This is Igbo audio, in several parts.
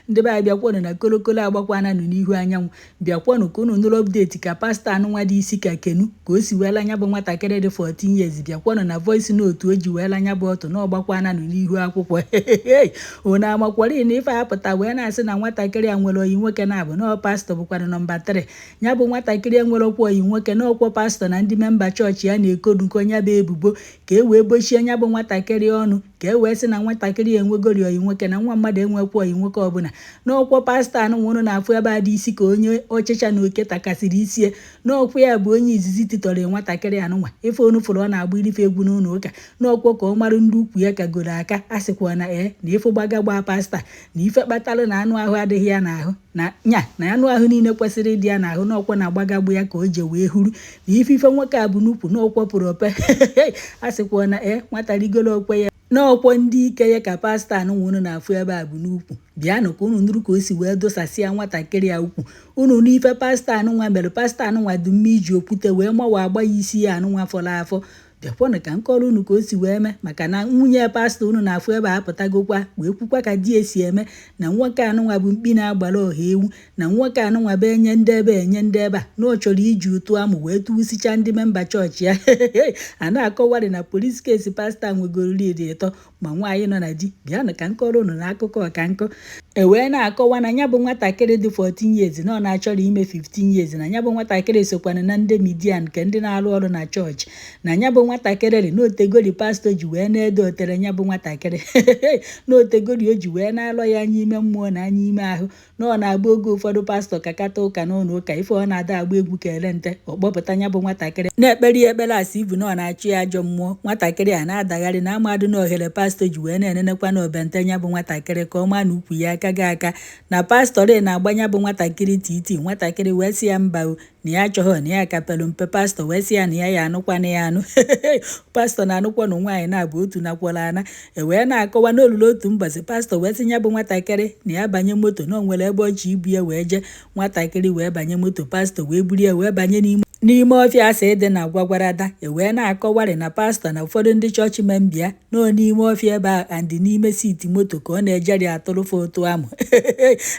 Ndị be anyị, bịakwanụ na kolokolo agbakwananụ n'ihu anyanwụ. Bịakwanụ ka unu nụrụ update ka pastọ anụnwa dị isi ka kenu ka o si wee lanya bụ nwatakịrị dị 14 years. Bịakwanụ na voice note o ji wee lanya bụ ọtụ na ọgbakwananụ n'ihu akwụkwọ. Unu amakwara na ife apụta wee na-asị na nwatakịrị a nwere oyi nwoke na-abụ na pastọ bụkwanụ nọmba 3. Ya bụ nwatakịrị enwere ọkwa oyi nwoke na ọkwọ pastọ na ndị member chọọchị ya na-ekoduko ya bụ ebubo ka e wee bochie ya bụ nwatakịrị ọnụ, ka e wee sị na nwatakịrị enwegori oyi nwoke, na nwa mmadụ enwekwa oyi nwoke ọbụla. N'ọkwọ pastọ anụ nwụrụ na-afụ ebe a dị isi ka onye ọchịcha na oke takasịrị isie, n'ọkwa ya bụ onye izizi titọrọ nwatakịrị anụnwa. Ife onu fụrụ ọ na-agba irife egwu n'ụlọ ụka n'ọkwọ ka ọ marụ ndị ukwu ya kagoro aka. A sịkwa na ee na ife gbaga gbaa pastọ na ife kpatalụ na anụ ahụ adịghị ya n'ahụ, na nya na anụ ahụ niile kwesịrị ịdị ya n'ahụ n'ọkwọ na-agbagagbu ya ka o je wee huru na ife ife nwoke a bụ n'ukwu n'ọkwọ pụrụ ope. A sịkwa na ee nwata rigoro okwe ya n'ọkwọ ndị ike ya ka pastọ anụnwa unu na-afụ ebe a bụ n'ukwu. Bịanụ ka unu nụrụ ka o si wee dosasịa nwatakịrị ya ukwu. Unu n'ife pastọ anụnwa mere, pastọ anụnwa dị mma iji okwute wee mawa agba ya isi ya anụnwa fọrọ afọ. Bịakwanụ ka nkọrọ unu ka o si wee mee, maka na nwunye pastọ unu na-afụ ebe a apụtagokwa wee kwukwa ka di esi eme na nwoke anụnwa bụ mkpi na-agbara ọha ewu, na nwoke anụnwa bụ enye ndị ebe enye ndị ebe a, na ọ chọrọ iji ụtụ amụ wee tụwụsichaa ndị member chọọchị ya. A na-akọwarị na police case pastọ nwegoro iri ịtọ ma nwaanyị nọ na di. Bịanụ ka nkọrọ unu na akụkọ ọka nkụ. E wee na-akọwa na ya bụ nwatakịrị dị 14 years, na ọ na-achọrọ ime 15 years, na ya bụ nwatakịrị sokwana na ndị media nke ndị na-arụ ọrụ na chọọchị, na ya bụ nwatakịrị rị n'otegori pastọ ji wee na-ede otere ya bụ nwatakịrị n'otegori o ji wee na-alọ ya anya ime mmụọ na anya ime ahụ, na ọ na-agba oge ụfọdụ pastọ kakata ụka n'ụlọ ụka ife ọ na-ada agba egwu ka ele nte. Ọ kpọpụta ya bụ nwatakịrị na-ekpere ya ekpere, asị ibu na ọ na-achụ ya ajọ mmụọ. Nwatakịrị a na-adagharị na amadụ na ohere pastọ ji wee na-enenekwa na obente ya bụ nwatakịrị ka ọ maa na ukwu ya aka ga aka na pastọ rị na-agba ya bụ nwatakịrị titi. Nwatakịrị wee sị ya mba o, na ya achọghọ, na ya kapelu mpe. Pastọ wee sị ya na ya ya anụkwa na ya anụ. Pastọ na-anụkwa na nwaanyị na-abụ otu nakwara ana. E wee na-akọwa n'olulu otu mbọsị, pastọ wee sị ya bụ nwatakịrị na ya banye moto, na o nwere ebe ọchị ibu ya wee jee. Nwatakịrị wee banye moto, pastọ wee buru ya wee banye n'ime ọfịa asị dị na Gwagwarada. E wee na-akọwarị na pastọ na ụfọdụ ndị chọọchị membịa nọ n'ime ọfịa ebe a and n'ime seat moto ka ọ na-ejeri atụrụfe ụtụ amụ,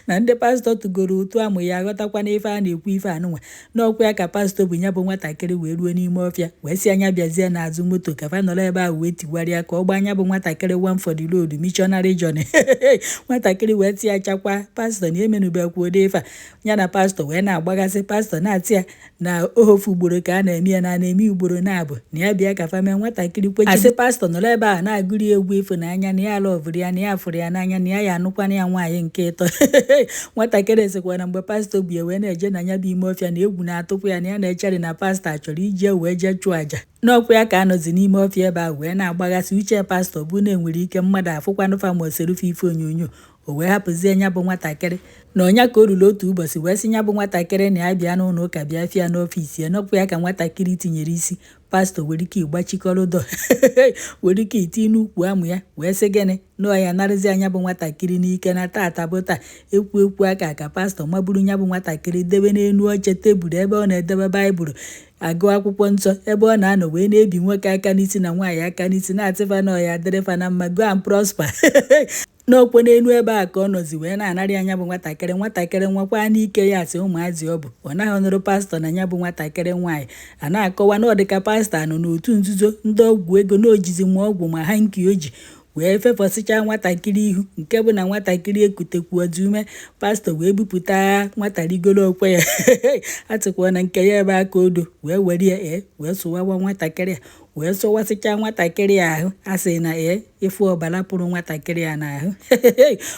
na ndị pastọ tụgoro ụtụ amụ ya aghọtakwa n'ife a na-ekwu. Ife anụnwa n'ọkwa ya ka pastọ bụ ya bụ nwatakịrị wee ruo n'ime ọfịa, wee sị anya bịazie n'azụ moto ka fa nọrọ ebe ahụ wee tigwarịa ka ọ gbaa anya bụ nwatakịrị one for the road missionary journey. Nwatakịrị wee tị ya chakwa pastọ na emenubekwa ụdị ife a. Ya na pastọ wee na-agbagasị, pastọ na-atị ya na ohofu ugboro ka a na-eme ya, na a na-eme ugboro na-abụ na ya bịa ka fa mee. Nwatakịrị kwechi asị pastọ nọrọ ebe a na-agụri egwu ịfụnanya, na ya lọvụrụ ya, na ya fụrụ ya n'anya, na ya ya anụkwana ya nwaanyị nke ịtọ. Nwatakịrị sịkwa na mgbe pastọ bu ya wee na-eje na ya bụ ime ọfịa, na egwu na-atụkwa ya, na ya na-echere na pastọ achọrọ ije wee jee chụọ àjà. N'ọkwa ya ka anọzi n'ime ọfịa ebe ahụ wee na-agbaghasị. Uche pastọ bụ na enwere ike mmadụ afụkwanụ fa ma oserufe ife onyonyo. O wee hapụzie ya bụ nwatakịrị na ọnya ka o ruru otu ụbọchị, wee sị ya bụ nwatakịrị na ya bịa n'ụlọ ụka, bịa fịa n'ọfịs ya. N'ọkwa ya ka nwatakịrị tinyere isi, pastọ were ike ịgbachikọrọ dọ, were ike iti n'ukwu amụ ya, wee sị gịnị nọọ ya narịzi anya bụ nwatakịrị n'ike na tata bụ taa ekwu ekwu aka ka pastọ maburu ya bụ nwatakịrị debe n'elu oche tebụl ebe ọ na-edebe baịbụl agụ akwụkwọ nsọ, ebe ọ na-anọ wee na-ebi nwoke aka n'isi na nwaanyị aka n'isi, na-atịfa na ọya dịrịfa na mma, go and prosper. N'okwe n'elu ebe a ka ọ nọzi wee na-anarị anya bụ nwatakịrị. Nwatakịrị nwakwa n'ike ya asị ụmụazị ọ bụ ọ naghị ọnụrụ pastọ na ya bụ nwatakịrị nwaanyị. A na-akọwa na ọ dịka pastọ anọ n'otu nzuzo ndị ọgwụ ego, na ojizi ma ọgwụ ma ha nke o ji wee fefọsịchaa nwatakịrị ihu, nke bụ na nwatakịrị ekutekwu ọdị ume. Pastọ wee bupụta nwata rigoro okwe ya atụkwa na nke ya ebe aka odo wee were ya ee wee sụwawa nwatakịrị a, wee sụwasịchaa nwatakịrị ahụ. A sị na ee ịfụ ọbara pụrụ nwatakịrị a n'ahụ,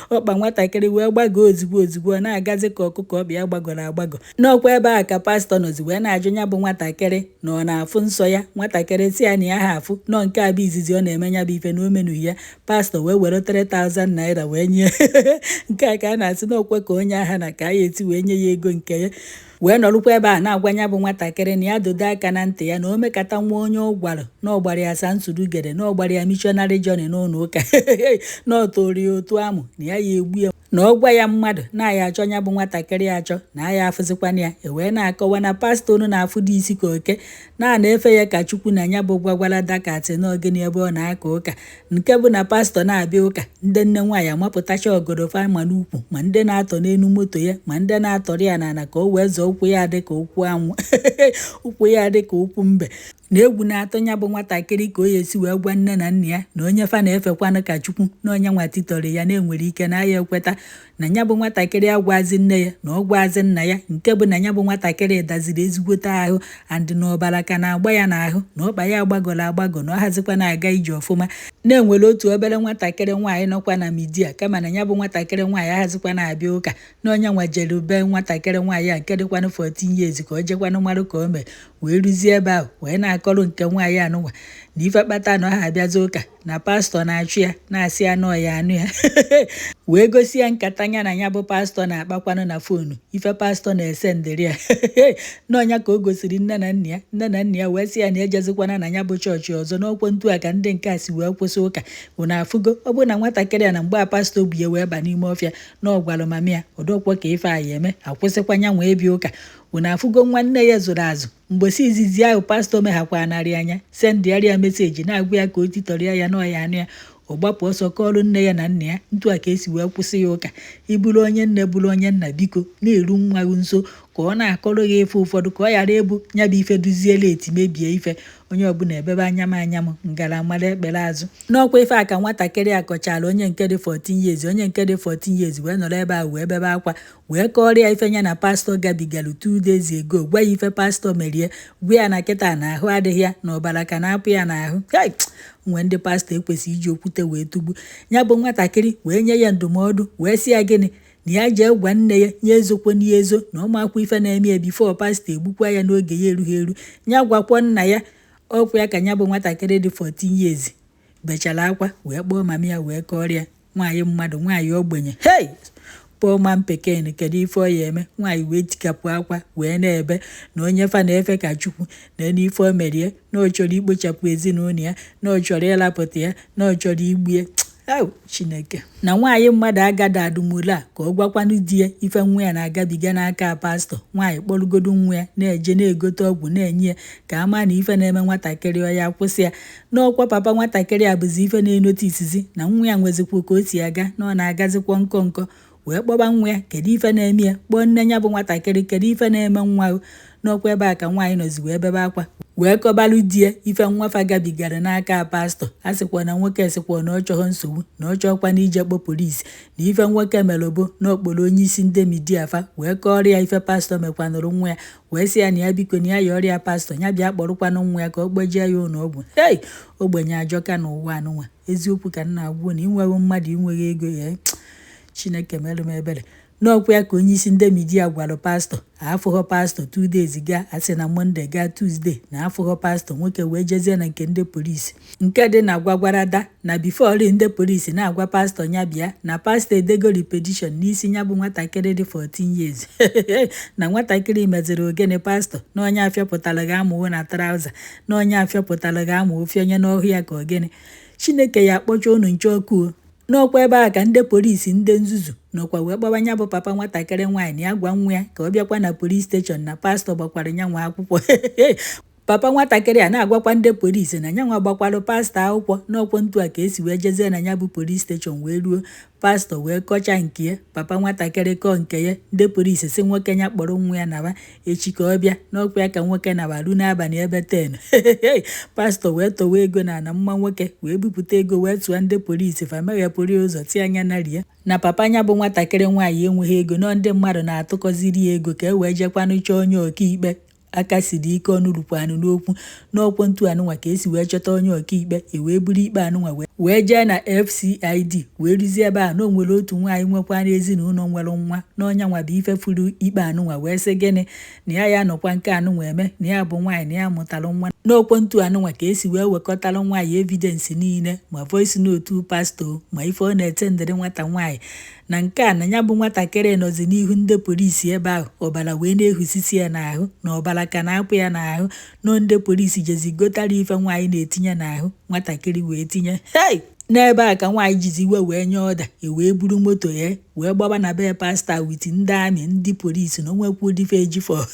ọkpa nwatakịrị wee gbagoo ozugbo ozugbo, ọ na-agazi ka ọkụkọ ọbịa gbagọrọ agbagọ. N'ọkwa ebe a ka pastọ nọzi wee na-ajụ ya bụ nwatakịrị na ọ na-afụ nsọ ya. Nwatakịrị si ya na ya ha afụ nọ nke a bụ izizi ọ na-eme ya bụ ife na o menughị ya. Pastọ wee were 3000 naira wee nye. Nke a ka a na-asị n'okwe ka onye agha na ka a ya eti wee nye ya ego nke ya, wee nọrụkwa ebe a na-agwa ya bụ nwatakịrị na ya dodo aka na ntị ya, na o mekata nwa onye ọ gwara na ọ gbara ya sa nsuru gere, na ọ gbara ya missionary journey. n'ụlọ ụka, na ọ tụrụ ya otu amụ na ya ya egbu ya, na ọ gwa ya mmadụ na ya achọ ya bụ nwatakịrị achọ na ya afụzikwana ya. Ewee na-akọwa na pastọ unu na-afụ dị isi ka oke na na-efe ya ka Chukwu na ya bụ Gwagwalada katị n'ogene ebe ọ na-aka ụka, nke bụ na pastọ na-abịa ụka, ndị nne nwaanyị amapụtacha ọgọdọ fa ma n'ukwu, ma ndị na-atọ n'elu moto ya, ma ndị na-atọrọ ya n'ala ka o wee zọọ ụkwụ ya dị ka ụkwụ anwụ, ụkwụ ya dị ka ụkwụ mbe. Na egwu na-atụ ya bụ nwatakịrị ka o esi wee gwa nne na nna ya na onye fa na-efekwanụ ka Chukwu na onye nwa titọrọ ya na-enwere ike na ya ekweta na ya bụ nwatakịrị agwazi nne ya na ọ gwazi nna ya, nke bụ na ya bụ nwatakịrị daziri ezigbote ahụ and na ọbara ka na-agba ya n'ahụ, na ọkpa ya agbagọrọ agbagọ, na ọ hazikwa na-aga ije ọfụma. Na-enwere otu obere nwatakịrị nwaanyị nọkwa na media, kama na ya bụ nwatakịrị nwaanyị ahazikwa na-abịa ụka, na onye nwa jere be nwatakịrị nwaanyị a nke dịkwanụ 14 years ka o jekwanụ marụ ka o mee, wee ruzie ebe ahụ wee na-akọrọ nke nwaanyị anụnwa na ife kpata na ọ ha abịazi ụka na pastọ na-achụ ya, na-asị ya nọọ ya anụ ya, wee gosi ya nkata ya na ya bụ pastọ na-akpakwanụ na phone, ife pastọ na-ese ndịrị ya n'ọnya ka o gosiri nne na nna ya. Nne na nna ya wee sị ya na ejezikwana na ya bụ chọọchị ọzọ n'ọkwa ntu a ka ndị nke a si wee kwụsị ụka. Unu afụgo, ọ bụrụ na nwatakịrị a na mgbe a pastọ bu ya wee ba n'ime ọfịa na ọ gwara mama ya ọdọkwa ka ife a ya eme akwụsịkwa ya nwee bịa ụka. Unu afụgo, nwanne ya zụrụ azụ mgbe izizi ahụ pastọ meghakwa narị anya sendịarịa message na-agwa ya ka o titọrọ ya na ọya anụ ya, ọ gbapụ ọsọ kọọrọ nne ya na nna ya. Ntu a ka esi wee kwụsị ya ụka. Ịbụrụ onye nne, bụrụ onye nna, biko na-eru nwa gị nso ka ọ na-akọrọ gị ife ụfọdụ, ka ọ ghara ịbụ ya bụ ife duziela eti mebie ife onye ọbụla ebebe anya m anya m ngaramara ekpere azụ. N'ọkwa ife a ka nwatakịrị a kọchara onye nke dị 14 years, onye nke dị 14 years wee nọrọ ebe a wee bebe akwa, wee kọọrọ ya ife ya na pastọ gabigalu 2 days ago, gwa ya ife pastọ merie, gwa ya na kịta na ahụ adịghị ya, na ọbara ka na-apụ ya n'ahụ. Nwee ndị pastọ ekwesịghị iji okwute wee tugbu ya bụ nwatakịrị, wee nye ya ndụmọdụ, wee sị ya gịnị, na ya jee gwa nne ya, nye ezokwo n'ihe ezo na ọmakwa ife na-eme ya before pastọ egbukwa ya n'oge ya erughị eru, ya gwakwọ nna ya. Ọkwa ya ka ya bụ nwatakịrị dị 14 years bechara akwa wee kpọọ mama ya wee kọrọ ya. Nwaanyị mmadụ, nwaanyị ogbenye, hei, poor man pikin, kedu ife ọ ya eme? Nwaanyị wee tikapụ akwa wee na-ebe na onye fa na-efe ka Chukwu na n'ife o merie, na ọ chọrọ ikpochapụ ezinụlọ ya, na ọ chọrọ ịlapụta ya, na ọ chọrọ igbu ya. Au, Chineke! Na nwaanyị mmadụ agada adụmole a ka ọ gwakwanụ di ya ife nwa ya na-agabiga n'aka pastọ. Nwaanyị kpọrọgodo nwa ya na-eje na-egote ọgwụ na-enye ya ka ama na ife na-eme nwatakịrị ọ ya kwụsị ya. N'ọkwa papa nwatakịrị a bụzi ife na-enoticezi na nwa ya nwezikwa ka o si aga, na ọ na-agazikwa nkọ nkọ, wee kpọba nwa ya, kedu ife na-eme ya? Kpọọ nne ya bụ nwatakịrị, kedu ife na-eme nwa? N'ọkwa ebe a ka nwaanyị nọzi wee bebe akwa wee kọbalụ di ya ife nwafa gabigara n'aka pastọ. A sịkwa na nwoke sịkwa na ọ chọghọ nsogbu, na ọ chọọkwa na ije kpọ polisi, na ife nwoke mere bụ na okporo onye isi ndị media fa wee kọọrọ ya ife pastọ mekwanụrụ nwa ya, wee sị ya na ya biko, na ya ya ọrịa pastọ ya bịa kpọrọkwanụ nwa ya ka ọ kpọjee ya ụlọ ọgwụ. Hei, ogbenye ajọka n'ụwa anụnwa. Eziokwu ka m na-agwụ na inweghị mmadụ, inweghị ego ya. Chineke mere m ebere. N'ọkwa ya ka onye isi ndị media gwara pastọ afụghọ pastọ 2 days gaa, asị na Monday gaa Tuesday na afụghọ pastọ. Nwoke wee jezie na nke ndị polisi nke dị na Gwagwalada, na before ndị polisi na-agwa pastọ ya bịa, na pastọ edegori petition n'isi ya bụ nwatakịrị dị 14 years, na nwatakịrị meziri ogene pastọ, na onye afịọpụtara gị amụwo na trouser, na onye afịọpụtara gị amụwo fịonye n'ọhụ ya ka ogene. Chineke ya akpọcha unu nche ọkụ o. N'ọkwa ebe a ka ndị polisi ndị nzuzu nọkwa wee kpọba ya bụ papa nwatakịrị nwaanyị na ya gwa nwa ya ka ọ bịakwa na police station, na pastọ gbakwara ya nwa akwụkwọ. Papa nwatakịrị a na-agwakwa ndị polisi na nyanwa gbakwarụ pastọ akwụkwọ. N'ọkwọ ntu a ka esi wee jezie na ya bụ police station, wee ruo, pastọ wee kọcha nke ya, papa nwatakịrị kọọ nke ya. Ndị polisi si nwoke ya kpọrọ nwa ya nawa echi ka ọ bịa. N'ọkwa ya ka nwoke nawa ruo n'abalị ebe 10, pastọ wee tọwa ego na ana mma nwoke, wee bupụta ego wee tụọ ndị polisi fa meghepụrụ ya ụzọ tie anya na rie na papa ya bụ nwatakịrị nwaanyị enweghị ego nọ. Ndị mmadụ na-atụkọziri ya ego ka e wee jekwanụ chọọ onye ọkaikpe aka siri ike ọnụ rukwanụ n'okwu. N'ọkwọ ntu anụnwa ka esi wee chọta onye ọkaikpe, e wee buru ikpe anụnwa wee jee na FCID, wee ruzie ebe a na o nwere otu nwaanyị nwekwana ezinụlọ nwere nwa na ọnya nwa bụ ife furu ikpe anụnwa, wee sị gịnị, na ya ya nọkwa nke anụnwa eme na ya bụ nwaanyị na ya mụtara nwa. N'okwu ntu anụnwa ka esi wee wekọtara nwaanyị evidence niile, ma voice note pastọ, ma ife ọ na-ete ndịrị nwata nwaanyị na nke a, na ya bụ nwatakịrị nọzi n'ihu ndị polisi ebe ahụ, ọbara wee na-ehusisi ya n'ahụ, na ọbara ka na-apụ ya n'ahụ nọ. Ndị polisi jezi gotara ife nwaanyị na-etinye n'ahụ nwatakịrị wee tinye. Hei! N'ebe a ka nwaanyị jizi iwe wee nye ọda, e wee buru moto ya wee gbaba na be pastọ with ndị army, ndị polisi na onwekwu ụdịfe ejifọ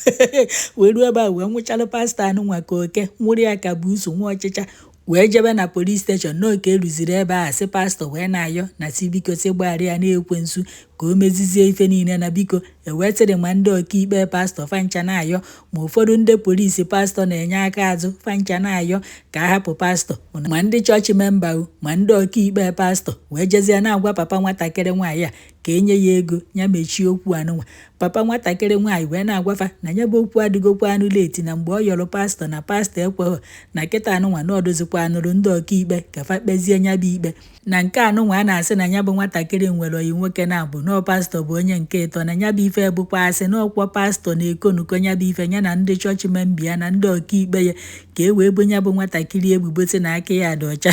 wee ruo ebe a wee nwụchalụ pastọ anụnwa ka oke nwụrụ ya ka buusu nwa ọchịcha, wee jebe na police station. N'oke eruziri ebe a, sị pastọ wee na-ayọ na si biko, si gbaghara ya na-ekwensu ka o mezizie ife niile na biko. Ewee sịrị ma ndị ọkaikpe pastọ fancha na-ayọ, ma ụfọdụ ndị polisi pastọ na-enye aka azụ fancha na-ayọ ka a hapụ pastọ, ma ndị chọọchị member, ma ndị ọkaikpe pastọ wee jezie na-agwa papa nwatakịrị nwaanyị a ka enye ya ego ya mechie okwu anụnwa. Papa nwatakịrị nwaanyị wee na-agwafa na ya bụ okwu adịgokwa anụ late, na mgbe ọ yọrọ pastọ na pastọ ekweghọ, na kịta anụnwa na ọdụzikwa anụrụ ndị ọkaikpe ka fa kpezie ya bụ ikpe. Na nke anụnwa a na-asị na ya bụ nwatakịrị nwere oyi nwoke na-abụ nọọ pastọ bụ onye nke ịtọ, na ya bụ ife bụkwa asị, na ọkwọ pastọ na-ekonuko ya bụ ife ya na ndị chọọchị member ya na ndị ọkaikpe ya ka e wee bo ya bụ nwatakịrị ebubo sị na aka ya dị ọcha,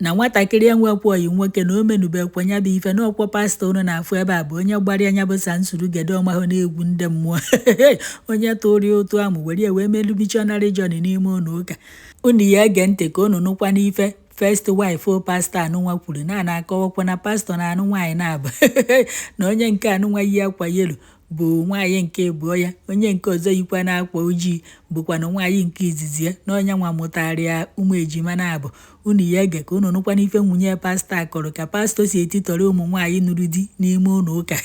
na nwatakịrị enwekwa oyi nwoke, na o menubekwa ya bụ ife, na ọkwọ pastọ unu na-afụ ebe a bụ onye gbara ya bụ sansuru gede ọmahụ na-egwu ndị mmụọ, onye tụrụ ya ụtụ amụ were wee melu missionary journey n'ime ụlọ ụka unu. Ya ege ntị ka unu nụkwa n'ife first wife pastọ anụnwa kwuru na na-akọwakwa na pastọ na-anụ nwaanyị na-abụ, na onye nke anụnwa yi akwa yellow bụ nwaanyị nke abụọ ya, onye nke ọzọ yikwa na akwa ojii bụkwanụ nwaanyị nke izizi ya, na onye nwa mụtara ya ụmụ ejima na-abụ. Unu ya ege ka unu nụkwa n'ife nwunye pastọ akọrọ ka pastọ si etitọrọ ụmụ nwaanyị nụrụ di n'ime ụlọ ụka,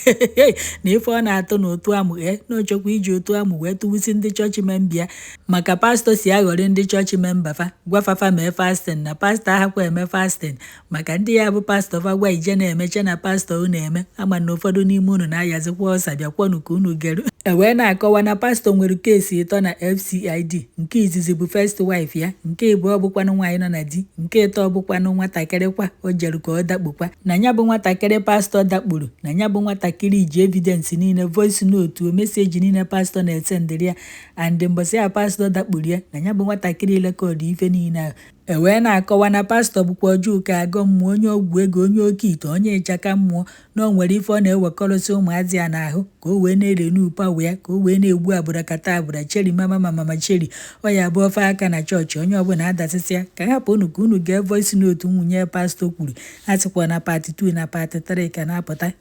na ife ọ na-atụ n'ụtụ amụ e na ọchọkwa iji ụtụ amụ wee tụwusi ndị chọọchị member ya, maka pastọ si aghọrị ndị chọọchị member fa, gwafafa mee fasting, na pastọ ahakwa eme fasting maka ndị ya bụ pastọ fa gwa ije na-emeche na pastọ unu eme ama na ụfọdụ n'ime unu na-ayazikwa ọsa. Bịakwanụ ka unu geru. E wee na-akọwa na pastọ nwere case ịtọ na FCID. Nke izizi bụ first wife ya, nke ịbụọ bụkwanụ nwaanyị nọ na di, nke ịtọ bụkwanụ nwatakịrị kwa o jere ka ọ dakpokwa. Na ya bụ nwatakịrị pastọ dakpuru, na ya bụ nwatakịrị ji evidence niile, voice note, message niile pastọ na-esendịrị ya, and mbọsị ya pastọ dakpuru ya, na ya bụ nwatakịrị record ife niile ahụ. E wee na-akọwa na pastọ bụkwa ọjọọ agọ mmụọ, onye ọgwụ ego, onye oke ite, onye ịchaka mmụọ, na o nwere ife ọ na-ewekọrọsị ụmụazị ya n'ahụ ka o wee na-erenu pawa ya, ka o wee na-egbu abụrakata abụra cheri mama mama cheri ọ ya bụ ofe aka na chọọchị onye ọbụla adasịsịa. Ka hapụ unu ka unu gee voice note nwunye pastọ kwuru. A sịkwa na part 2 na part 3 ka na-apụta.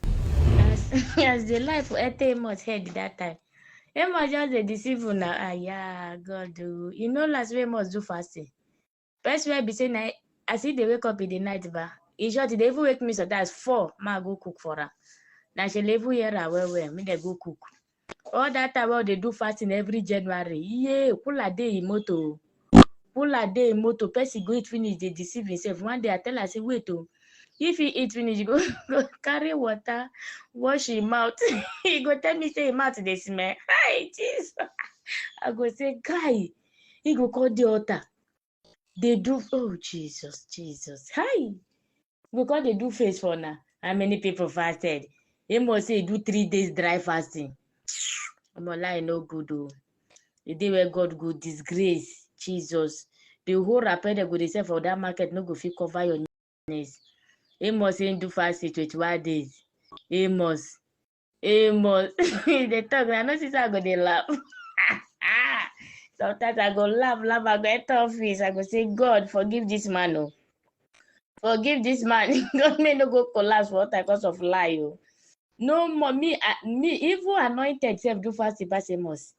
As the life enter Amos head that time, Amos just dey deceive una. Aya, God o, you know last wey Amos do fasting. First wey be say na as he dey wake up in the night ba, in short, e dey even wake me sometimes 4, ma go cook for am. Na she even hear am well well, make dem go cook. All that time wey we dey do fasting every January, yeah, cooler dey im motor, cooler dey im motor. Person go eat finish, dey deceive himself. One day I tell am say wait o, if he eat finish, he go carry water wash him mouth. He go tell me say him mouth dey smell. Hi, Jesus! I go say, guy, he go call the altar dey do. Oh Jesus, Jesus, hi! We come dey do face for na. How many people fasted? Amos say he do 3 days dry fasting. Omo, lie no good o. The day wey God go disgrace, Jesus, the whole wrapper dem go dey sell for that market no go fit cover your needs. Amos say him do fasting 21 days. Amos, Amos, he dey talk na. I no see say I go dey laugh. Sometimes I go laugh laugh, I go enter office, I go say, "God, forgive this man o, forgive this man." God may no go collapse for water because of lie o. No more me, me even anointed sef do fasting pass Amos.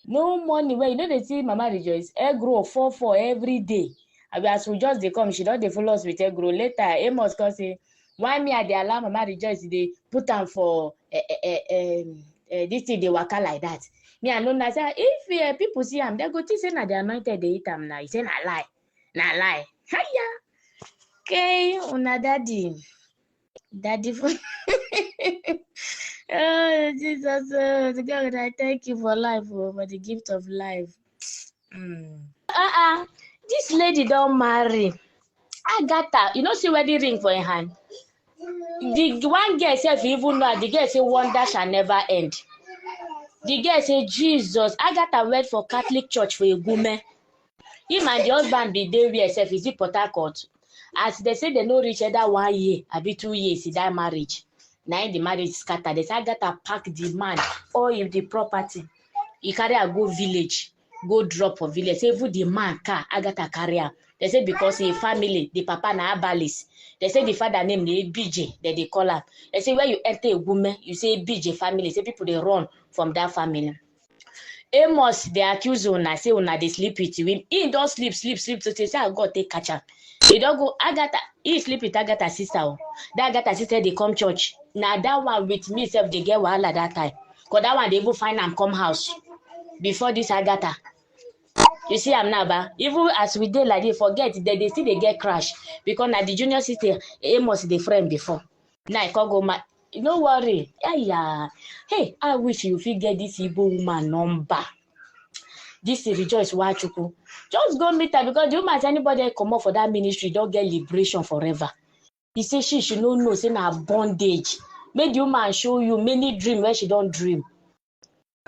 No money wey you no dey see Mama Rejoice, egg roll four four every day. Abi as we just dey come, she don dey follow us with egg roll. Later Amos come say why me I dey allow Mama Rejoice dey put am for this thing dey waka like that. Me, I no know say if people see am, dem go think say na the anointed dey eat am. Na he say na lie, na lie. Haya, okay, una daddy daddy for. Oh Jesus, oh God, I thank you for life, oh, for the gift of life. Uh-uh. This lady don marry Agatha. You no see wedding ring for her hand. The one girl sef even know. The girl say wonder shall never end. The girl say Jesus. Agatha wed for Catholic church for Egume. Him and the husband bin dey where sef? Is it Port Harcourt? As they say, they no reach either one year abi 2 years in that marriage, na im the marriage scatter. They say Agatha pack the man all im the property. E carry am go village, go drop for village. Say even the man car, Agatha carry am. They say because him family, the papa na herbalist. They say the father name na ABJ, dem dey call am. They say when you enter Egwume, you say ABJ family. Say people dey run from that family. Amos dey accuse una say una dey sleep with him. He don sleep, sleep, sleep. So say how God take catch am. He don go Agatha. He sleep with Agatha sister. Oh. That Agatha sister dey come church. Na that one with me sef dey get wahala that time. Cause that one dey even find am come house before this Agatha. You see am now ba? Even as we dey like this, forget dem dey still dey get crash because na the junior sister Amos dey friend before. Now I come go ma no worry. Aya. Hey, I wish you fit get this Igbo woman number. This Rejoice Nwachukwu. Just go meet her because the woman say anybody comot for that ministry don get liberation forever. He say she no know say na bondage. Make the woman show you many dream wey she don dream.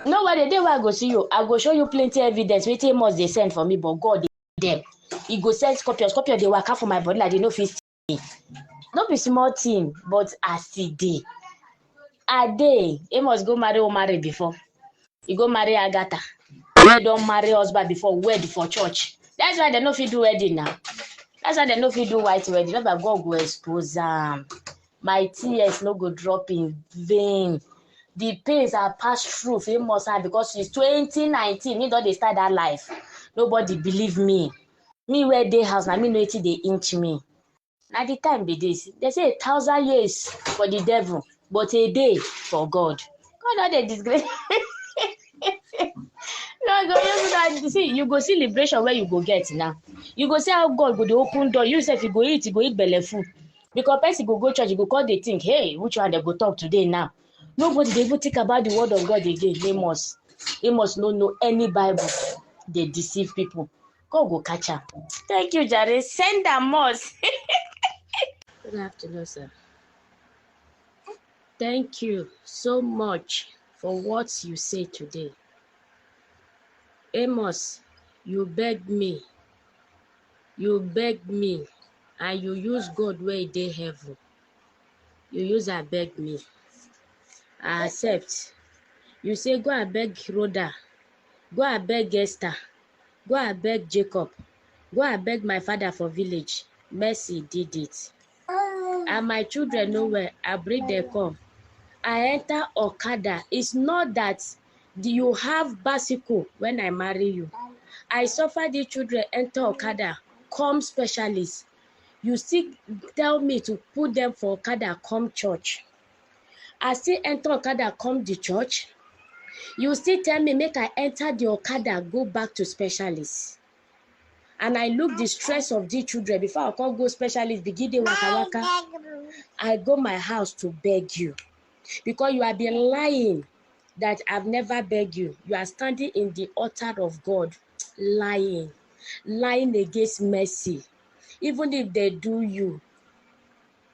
No worry, the day wey I go see you, I go show you plenty evidence wetin Amos dey send for me, but God dey them. He go send scorpion, scorpion dey waka for my body like they no fit see me. No be small thing, but as e dey. I dey. Amos go marry Omari before. He go marry Agatha. Wey don marry husband before, wed for church. That's why they no fit do wedding now. That's why they no fit do white wedding. That's why God go expose am. My tears no go drop in vain. The pains I pass through for Amos hand because since 2019, me don dey start that life. Nobody believe me. Me wey dey house, na me know wetin dey inch me. Na the time be this. They say 1,000 years for the devil, but a day for God. God no dey disgrace. No, go use that. See, you go see liberation where you go get now. You go see how God go dey open door. You sef, you go eat, you go eat belle full. Because person go go church, you go call they think, hey, which one they go talk today now? Nobody dey even think about the word of God again. They must not know any Bible. They deceive people. God go catch am. Thank you, Jare. Send am us. Good afternoon, sir. Thank you so much for what you say today. Amos, you beg me. You beg me, and you use God wey dey heaven. You use am beg me. I accept. You say go and beg Rhoda, go and beg Esther, go and beg Jacob, go and beg my father for village. Mercy did it. And my children know where I bring them come. I enter Okada. It's not that you have bicycle when I marry you. I suffer the children enter Okada, come specialist. You still tell me to put them for Okada, come church. I still enter Okada, come the church. You still tell me make I enter the Okada, go back to specialist. And I look the stress of the children before I come go specialist, begin dey waka waka. I go my house to beg you because you have been lying that I've never begged you. You are standing in the altar of God, lying, lying against mercy. Even if they do you,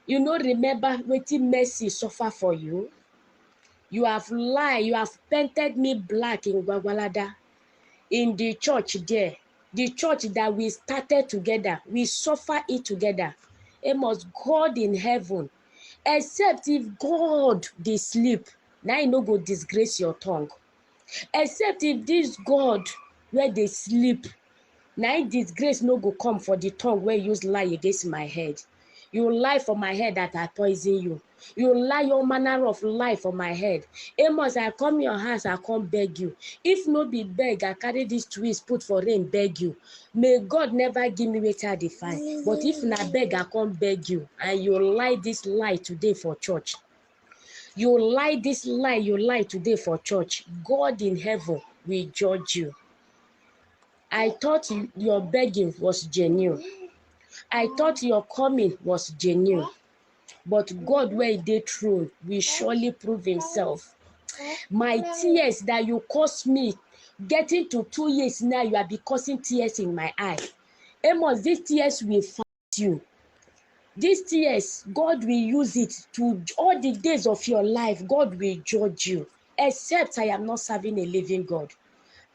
you no remember wetin mercy suffer for you. You have lied, you have painted me black in Gwagwalada, in the church there, the church that we started together, we suffer it together. Amos, God in heaven, except if God dey sleep, na him no go disgrace your tongue. Except if this God wey dey sleep, na him disgrace no go come for the tongue wey use lie against my head. You lie for my head that I poison you. You lie all manner of lie for my head. Amos, I come your house, I come beg you. If no be beg, I carry this twist put for rain beg you. May God never give me wetin I dey find. But if na beg, I come beg you, and you lie this lie today for church. You lie this lie, you lie today for church. God in heaven will judge you. I thought your begging was genuine. I thought your coming was genuine. But God wey dey throne will surely prove himself. My tears that you caused me, getting to 2 years now, you are be causing tears in my eye. Amos, these tears will find you. These tears, God will use it to all the days of your life. God will judge you. Except I am not serving a living God.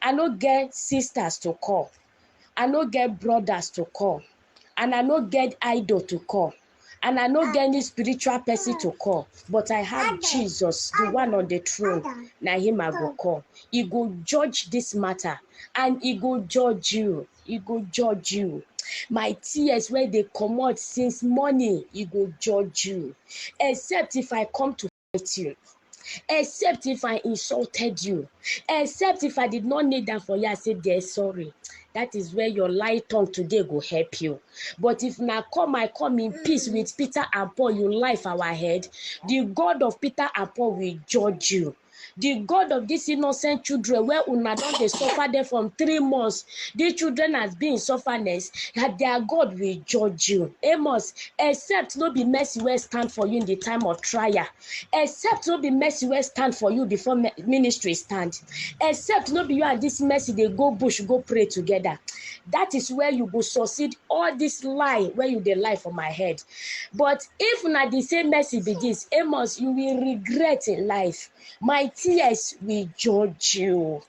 I no get sisters to call. I no get brothers to call. And I no get idol to call. And I no get any spiritual person to call. But I have Jesus, the one on the throne. Na him I go call. He go judge this matter. And he go judge you. He go judge you. My tears wey dey comot since morning, e go judge you. Except if I come to fight you. Except if I insulted you. Except if I did not kneel down for you and say, dear, sorry. That is where your lie tongue today go help you. But if na come, I come in peace with Peter and Paul, you lie for our head. The God of Peter and Paul will judge you. The God of these innocent children, where una don dey suffer them from 3 months, these children has been in sufferness, that their God will judge you. Amos, except no be mercy wey stand for you in the time of trial, except no be mercy wey stand for you before ministry stand, except no be you and this mercy they go bush, go pray together. That is where you go succeed all this lie where you dey lie for my head. But if na the same mercy be this, Amos, you will regret in life. My tears will judge you.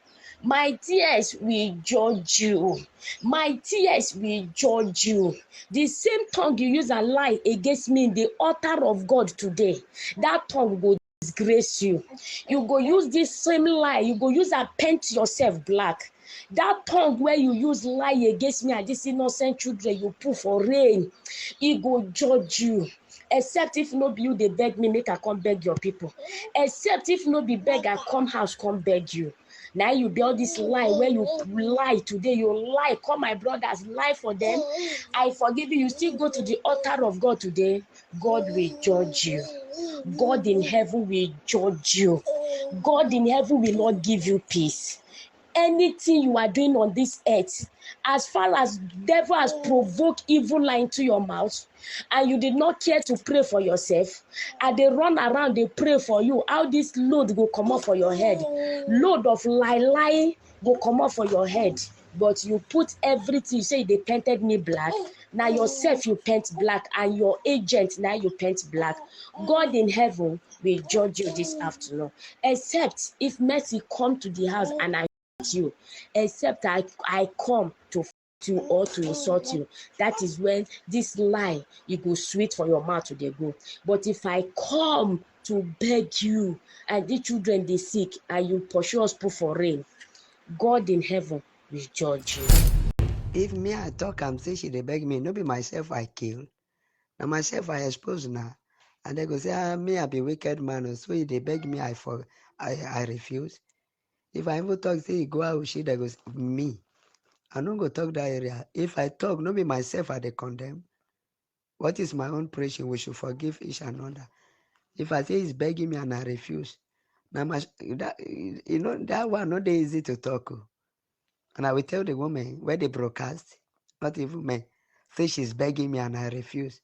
My tears will judge you. My tears will judge you. The same tongue you use and lie against me in the altar of God today, that tongue will disgrace you. You go use this same lie. You go use and paint yourself black. That tongue where you use lie against me and these innocent children you put for rain, it go judge you. Except if no be you, they beg me, make I come beg your people. Except if no be beg, I come house, come beg you. Now you build this lie where you lie today, you lie, call my brothers, lie for them. I forgive you. You still go to the altar of God today. God will judge you. God in heaven will judge you. God in heaven will not give you peace. Anything you are doing on this earth, as far as devil has provoked evil lie into your mouth, and you did not care to pray for yourself, and they run around, they pray for you, how this load will come up for your head. Load of lie will come up for your head. But you put everything, you say they painted me black. Now yourself you paint black, and your agent now you paint black. God in heaven will judge you this afternoon. Except if mercy come to the house and I you, except I come to f you or to insult you. That is when this lie you go sweet for your mouth to dey go. But if I come to beg you and the children they sick and you pursue us put for rain, God in heaven will judge you. If me I talk, I'm say she dey beg me, no be myself I kill. Now myself I expose now. And they go say, me I be wicked man, so he dey beg me, I refuse. If I even talk, say he go out, she that goes me. I don't go talk that area. If I talk, no be myself I dey condemn. What is my own preaching? We should forgive each another. If I say he's begging me and I refuse, now my, that, you know that one not easy to talk. And I will tell the woman where they broadcast, not even me, say she's begging me and I refuse.